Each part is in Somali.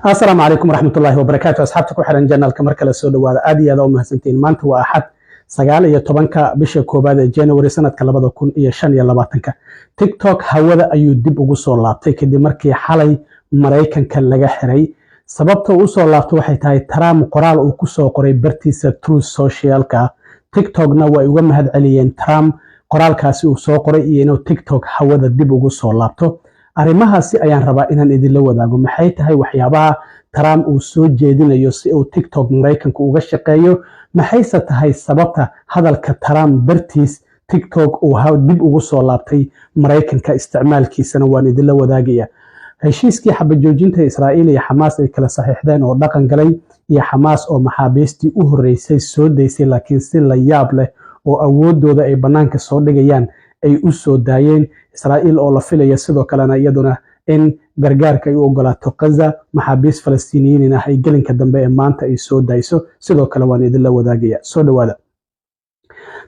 Asalaamu calaykum waraxmatullaahi wabarakaatu. Asxaabta ku xiran channelka, mar kale soo dhawaada. Aad iyo aad u mahadsantihiin. Maanta waa Axad, 19-ka bisha koowaad ee January, sanadka 2025-ka. TikTok hawada ayuu dib ugu soo laabtay kadib markii xalay Maraykanka laga xiray. Sababta uu usoo laabto waxay tahay Trump qoraal uu kusoo qoray bartiisa Truth Socialka. TikTokna way uga mahad celiyeen Trump qoraalkaasi uu soo qoray iyo inuu TikTok hawada dib ugu soo laabto. Arrimahaasi ayaan rabaa inaan idinla wadaago. Maxay tahay waxyaabaha Trump uu soo jeedinayo si uu TikTok Maraykanka uga shaqeeyo? Maxayse tahay sababta hadalka Trump dartiis TikTok uu dib ugu soo laabtay Maraykanka isticmaalkiisana? Waan idinla wadaagaya. Heshiiskii xabajoojinta Israa'iil iyo Xamaas ay kala saxiixdeen oo dhaqan galay, iyo Xamaas oo maxaabiistii u horreysay soo daysay, laakiin si la yaab leh oo awoodooda ay bannaanka soo dhigayaan ay u soo daayeen. Israa'iil oo la filaya sidoo kalena iyaduna in gargaarka ay u ogolaato Gaza, maxaabiis Falastiiniyiin ah ay gelinka dambe ee maanta ay soo dayso, sidoo kale waan idinla wadaagaya. Soo dhawaada.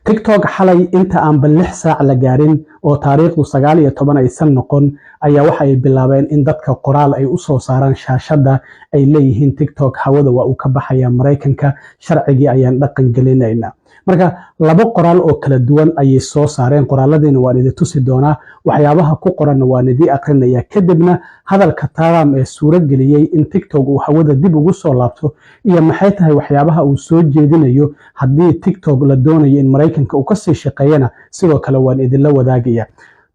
TikTok xalay inta aanba 6 saac la gaarin oo taariikhdu 19 aysan noqon ayaa waxa ay bilaabeen in dadka qoraal ay usoo saaraan shaashadda, ay leeyihiin TikTok hawada waa uu ka baxaya Maraykanka, sharcigii ayaan dhaqan gelinaynaa. Marka laba qoraal oo kala duwan ayay soo saareen. Qoraaladiina waan idin tusi doonaa, waxyaabaha ku qoranna waan idii aqrinaya. Kadibna hadalka Trump ee suuro geliyey in TikTok uu hawada dib ugu soo laabto iyo maxay tahay waxyaabaha uu soo jeedinayo haddii TikTok la doonayo in Maraykanka uu kasii shaqeeyana, sidoo kale waan idinla wadaagaya.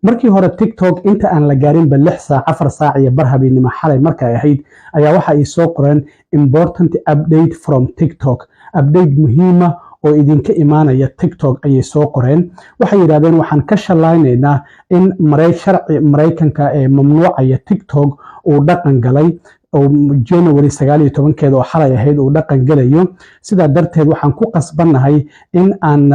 Markii hore TikTok inta aan la gaarinba 6 saac, 4 saac iyo bar habeennimo xalay markay ahayd, ayaa waxa ay soo qoreen "Important update from TikTok", update muhiima oo idinka imaanaya TikTok ayay soo qoreen. Waxay yidhahdeen, waxaan ka shallaynaynaa in sharci Maraykanka ee mamnuucaya TikTok uu dhaqan galay oo January 19-keeda oo xalay ahayd uu dhaqan galayo. Sidaa darteed waxaan ku qasbannahay in aan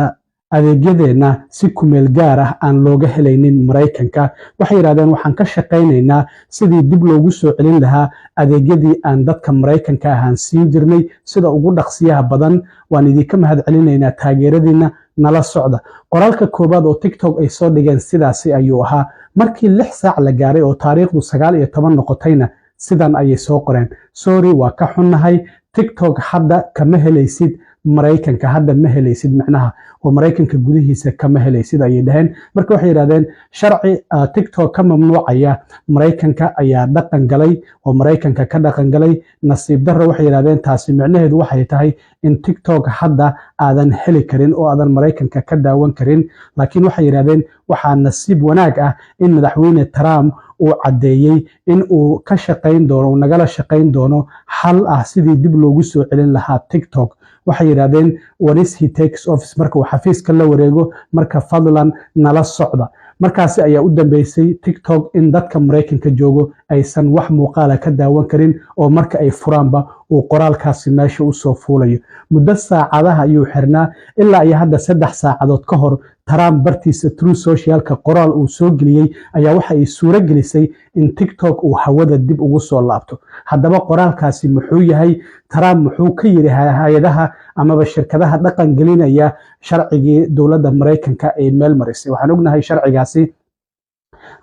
adeegyadeenna si kumeel gaar ah aan looga helaynin Maraykanka. Waxay yidhahdeen, waxaan ka shaqaynaynaa sidii dib loogu soo celin lahaa adeegyadii aan dadka Maraykanka ahaan siin jirnay sida ugu dhaqsiyaha badan. Waan idinka mahad celinaynaa taageeradiina, nala socda. Qoraalka koowaad oo TikTok ay soo dhigeen sidaasi ayuu ahaa. Markii 6 saac la gaaray oo taariikhdu 19 noqotayna, sidan ayay soo qoreen: "Sorry, waa ka xunnahay, TikTok hadda kama helaysid Maraykanka." Hadda ma helaysid micnaha oo Maraykanka gudihiisa kama helaysid ayay dhaheen. Marka waxay yidhahdeen, sharci TikTok ka mamnuucaya Maraykanka ayaa dhaqan galay oo Maraykanka ka dhaqan galay. Nasiib darro, waxay yidhahdeen, taasi micnaheedu waxay tahay in TikTok hadda aadan heli karin oo aadan Maraykanka ka daawan karin. Laakiin waxay yidhahdeen, waxaa nasiib wanaag ah in Madaxweyne Trump uu caddeeyey in uu ka shaqayn doono, uu nagala shaqayn doono xal ah sidii dib loogu soo celin lahaa TikTok. Waxay yidhahdeen, "Once he takes office", marka uu xafiiska la wareego. Marka fadlan nala socda. Markaasi ayaa u dambeysay TikTok in dadka Maraykanka joogo aysan wax muuqaala ka daawan karin oo marka ay furaanba uu qoraalkaasi meesha usoo fuulayo. Muddo saacadaha ayuu xirnaa, ilaa iyo hadda 3 saacadood ka hor Trump bartiisa Truth Socialka qoraal uu soo geliyey ayaa waxa ay suuro gelisay in TikTok uu hawada dib ugu soo laabto. Haddaba qoraalkaasi muxuu yahay? Trump muxuu ka yiri hay-adaha amaba shirkadaha dhaqan gelinaya sharcigii dowladda Maraykanka ee meel marisay? Waxaan ognahay sharcigaasi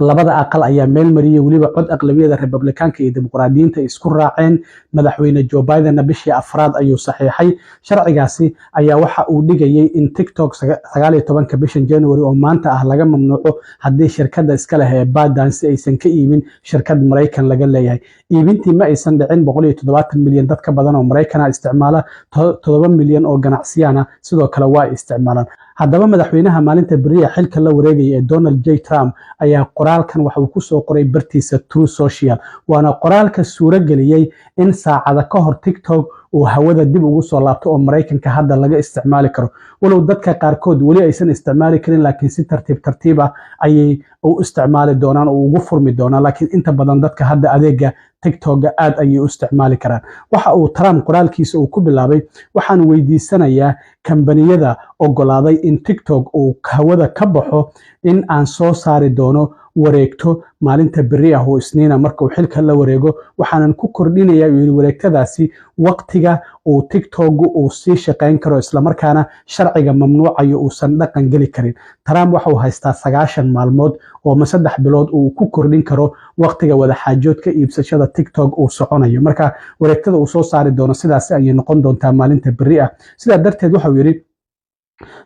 labada aqal ayaa meel mariyey, weliba cod aqlabiyada Republikaanka iyo Dimuqraadiyiinta isku raaceen. Madaxweyne Joe Bidenna bishii afraad ayuu saxiixay. Sharcigaasi ayaa waxa uu dhigayay in TikTok 19-ka bishan January oo maanta ah laga mamnuuco haddii shirkadda iska leh ee ByteDance aysan ka iibin shirkad Maraykan laga leeyahay. Iibintii ma aysan dhicin. 170 milyan dad ka badan oo Maraykana isticmaala, 7 milyan oo ganacsiyana sidoo kale waa isticmaalaan. Haddaba madaxweynaha maalinta beriya xilka la wareegaya ee Donald J Trump ayaa qoraalkan waxa uu kusoo qoray bartiisa Truth Social, waana qoraalka suuro geliyey in saacada ka hor TikTok uu hawada dib ugu soo laabto oo Maraykanka hadda laga isticmaali karo, walow dadka qaarkood weli aysan isticmaali karin, laakiin si tartiib tartiib ah ayay u isticmaali doonaan oo ugu furmi doonaan. Laakiin inta badan dadka hadda adeega TikToka aad ayay u isticmaali karaan. Waxa uu Trump qoraalkiisa uu ku bilaabay, "Waxaan weydiisanayaa kambaniyada ogolaaday in TikTok uu hawada ka baxo in aan soo saari doono Wareegto maalinta berri ah oo Isniina marka uu xilka la wareego. Waxaanan ku kordhinaya, uu yidhi, wareegtadaasi waqtiga uu TikToku uu sii shaqayn karo, islamarkaana sharciga mamnuucayo uusan dhaqan geli karin. Trump waxa uu haystaa 90 maalmood oo ma 3 bilood uu ku kordhin karo waqtiga wadaxaajoodka iibsashada TikTok uu soconayo. Marka wareegtada uu soo saari doono sidaasi ayay noqon doontaa maalinta berri ah. Sidaa darteed waxau yidhi,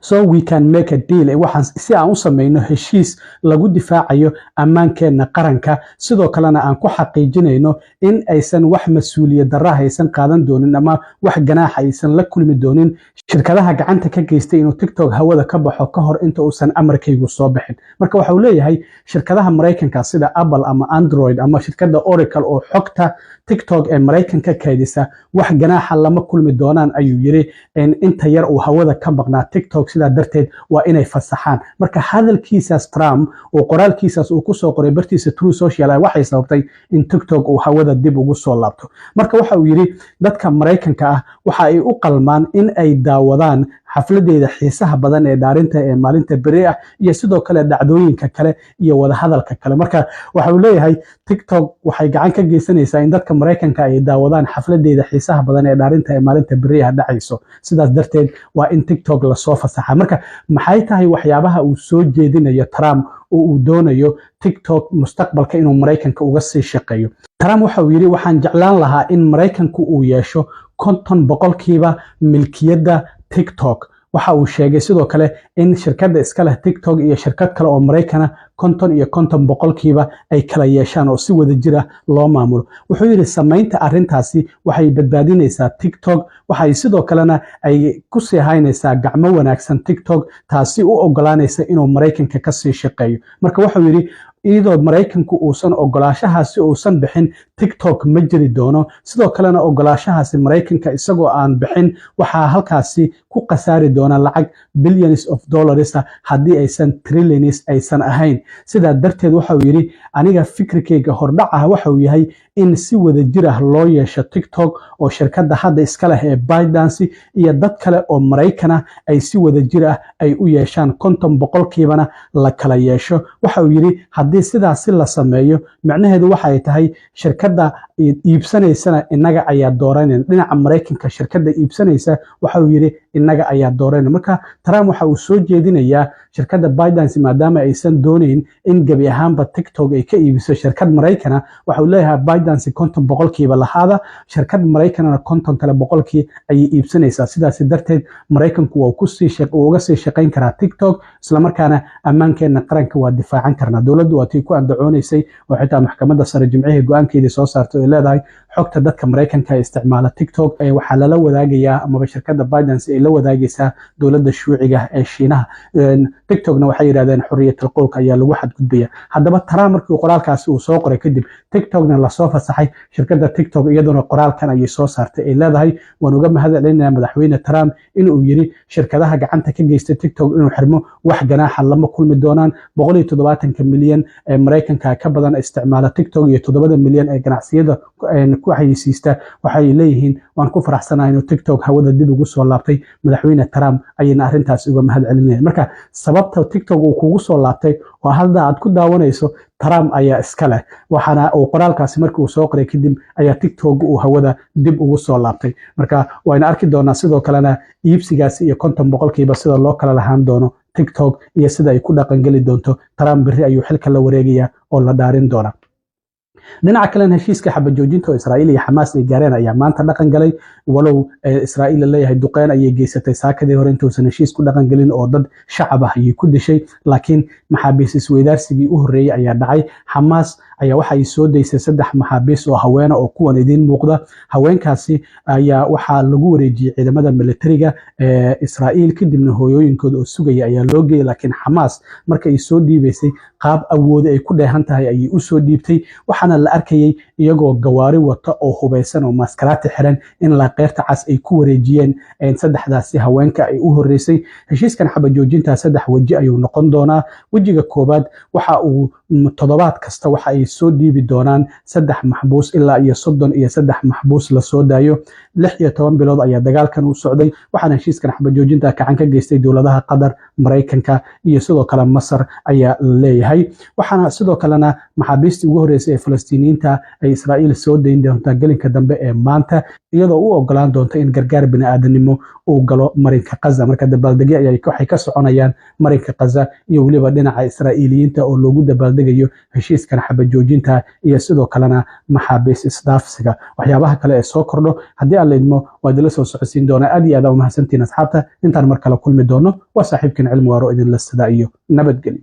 "So we can make a deal," waxaan si aan u samayno heshiis lagu difaacayo ammaankeenna qaranka, sidoo kalena aan ku xaqiijinayno in aysan wax mas-uuliyad darra aysan qaadan doonin ama wax ganaaxa aysan la kulmi doonin shirkadaha gacanta ka geystay inuu TikTok hawada ka baxo ka hor inta uusan amarkaygu soo bixin. Marka waxa uu leeyahay, shirkadaha Maraykanka sida Apple ama Android ama shirkadda Oracle oo xogta TikTok ee Maraykanka kaydisa, wax ganaaxa lama kulmi doonaan, ayuu yiri, inta yar uu hawada ka maqnaa TikTok. Sidaa darteed waa inay fasaxaan. Marka hadalkiisaas Trump oo qoraalkiisaas uu kusoo qoray bartiisa Truth Social waxay sababtay in TikTok uu hawada dib ugu soo laabto. Marka waxa uu yidhi, dadka Maraykanka ah waxa ay u qalmaan in ay daawadaan xafladeeda xiisaha badan ee dhaarinta ee maalinta beri ah, iyo sidoo kale dhacdooyinka kale iyo wadahadalka kale. Marka waxa uu leeyahay, TikTok waxay gacan ka geysanaysaa in dadka Maraykanka ay daawadaan xafladeeda xiisaha badan ee dhaarinta ee maalinta beri ah dhacayso. Sidaas darteed waa in TikTok lasoo fasaxa. Marka maxay tahay waxyaabaha uu soo jeedinayo Trump oo uu doonayo TikTok mustaqbalka inuu Maraykanka uga sii shaqeeyo? Trump waxa uu yidhi, waxaan jeclaan lahaa in Maraykanku uu yeesho 50% milkiyadda TikTok. Waxa uu sheegay sidoo kale in shirkadda iska leh TikTok iyo shirkad kale oo Maraykana 50 iyo 50% ay kala yeeshaan oo si wada jir ah loo maamulo. Wuxuu yidhi, samaynta arrintaasi waxay badbaadinaysaa TikTok, waxay sidoo kalena ay kusii haynaysaa gacmo wanaagsan TikTok, taasi u ogolaanaysa inuu Maraykanka kasii shaqeeyo. Marka wuxuu yidhi, iyadoo Maraykanku uusan ogolaashahaasi uusan bixin, TikTok ma jiri doono. Sidoo kalena ogolaashahaasi Maraykanka isagoo aan bixin, waxaa halkaasi ku khasaari doona lacag billions of dollars, haddii aysan trillions aysan ahayn. Sidaa darteed waxauu yidhi, aniga fikirkayga hordhac ah waxauu yahay in si wada jir ah loo yeesho TikTok, oo shirkadda hadda iska leh ee ByteDance iyo dad kale oo Maraykana ay si wada jir ah ay u yeeshaan, 50%na la kala yeesho. Waxa uu yidhi, haddii sidaasi la sameeyo, micnaheedu waxay tahay shirkadda iibsanaysana innaga ayaa dooranayna. Dhinaca Maraykanka shirkadda iibsanaysa, waxa uu yidhi, innaga ayaa dooranayna. Marka Trump waxa uu soo jeedinayaa shirkadda ByteDance, maadaama aysan doonayn in gebi ahaanba TikTok ay ka iibiso shirkad Maraykana, waxa uu leeyahay ByteDance 50% lahaada, shirkad Maraykanana 50 kale boqolkii ayay iibsanaysaa. Sidaasi darteed Maraykanku waa kusii uga sii shaqayn karaa TikTok, islamarkaana ammaankeenna qaranka waa difaacan karnaa. Dowladdu waa tii ku andacoonaysay oo xitaa maxkamadda sare Jimcihii go-aankeedii soo saartay oo leedahay xogta dadka Maraykanka ee isticmaala TikTok waxaa lala wadaagayaa amaba shirkadda ByteDance ay la wadaagaysaa dowladda shuuciga ee Shiinaha. TikTokna waxay yidhahdeen xorriyatul qowlka ayaa lagu xadgudbaya. Haddaba Trump markii qoraalkaasi uu soo qoray kadib, TikTokna lasoo fasaxay, shirkadda TikTok iyaduna qoraalkan ayay soo saartay ay leedahay, waan uga mahad celinayaa madaxweyne Trump inuu yiri shirkadaha gacanta ka geystay TikTok inuu xirmo wax ganaaxa lama kulmi doonaan. 170-ka milyan ee Maraykanka ka badan isticmaala TikTok iyo 7-da milyan ee ganacsiyada ku xayeysiista waxay leeyihiin, waan ku faraxsanahay inuu TikTok hawada dib ugu soo laabtay. Madaxweyne Trump ayayna arrintaas uga mahad celinayaan. Marka sababta TikTok uu kugu soo laabtay oo hadda aad ku daawanayso, Trump ayaa iska leh. Waxaana uu qoraalkaasi markii uu soo qoray kadib ayaa TikTok uu hawada dib ugu soo laabtay. Marka wayna arki doonaa sidoo kalena iibsigaasi iyo 50% sida loo kala lahaan doono TikTok iyo sida ay ku dhaqangeli doonto. Trump berri ayuu xilka la wareegaya oo la dhaarin doona. Dhinaca kalena, heshiiska xabajoojinta oo Israa'iil iyo Xamaas ay gaareen ayaa maanta dhaqan galay, walow Israa'iil la leeyahay duqeyn ayay geysatay saakadii hore intuusan heshiis ku dhaqan gelin oo dad shacab ah ayay ku dishay. Laakiin maxaabiis isweydaarsigii u horreeyey ayaa dhacay. Xamaas ayaa waxa ay soo daysay saddex maxaabiis oo haweena oo kuwan idiin muuqda. Haweenkaasi ayaa waxaa lagu wareejiyey ciidamada militariga ee Israa'iil, kadibna hooyooyinkooda oo sugaya ayaa loo geeyey. Laakiin Xamaas marka ay soo dhiibaysay, qaab awoodi ay ku dheehan tahay ayay u soo dhiibtay, waxaana la arkayay iyagoo gawaari wata oo hubeysan oo maaskaraati xiran in Laanqeyrta Cas ay ku wareejiyeen saddexdaasi haweenka ay u horreysay. Heshiiskan xabajoojinta saddex weji ayuu noqon doonaa. Wejiga koowaad waxa uu toddobaad kasta waxa ay soo dhiibi doonaan saddex maxbuus ilaa iyo 33 maxbuus lasoo daayo. 16 bilood ayaa dagaalkan u socday, waxaana heshiiskan xabajoojinta gacan ka geystay dowladaha Qatar, Maraykanka iyo sidoo kale Masar ayaa leeyahay. Waxaana sidoo kalena maxaabiistii ugu horreysay ee Falastiiniyiinta ay Israa'iil soo dayn doontaa gelinka dambe ee maanta, iyadoo u ogolaan doonta in gargaar bini'aadanimo uu galo marinka Qaza. Marka dabaaldegyo ayaa waxay ka soconayaan marinka Qaza iyo weliba dhinaca Israa'iiliyiinta oo loogu dabaaldegayo heshiiskan xabajoojinta iyo sidoo kalena maxaabiis isdhaafsiga. Waxyaabaha kale ee soo kordho, haddii aan laydmo, waa idinla soo socodsiin doonaa. Aad iyo aad aa umahadsantihiin, asxaabta. Intaan mar kale kulmi doono, waa saaxiibkan Cilmi Waaro idinla sidaa iyo nabadgelyo.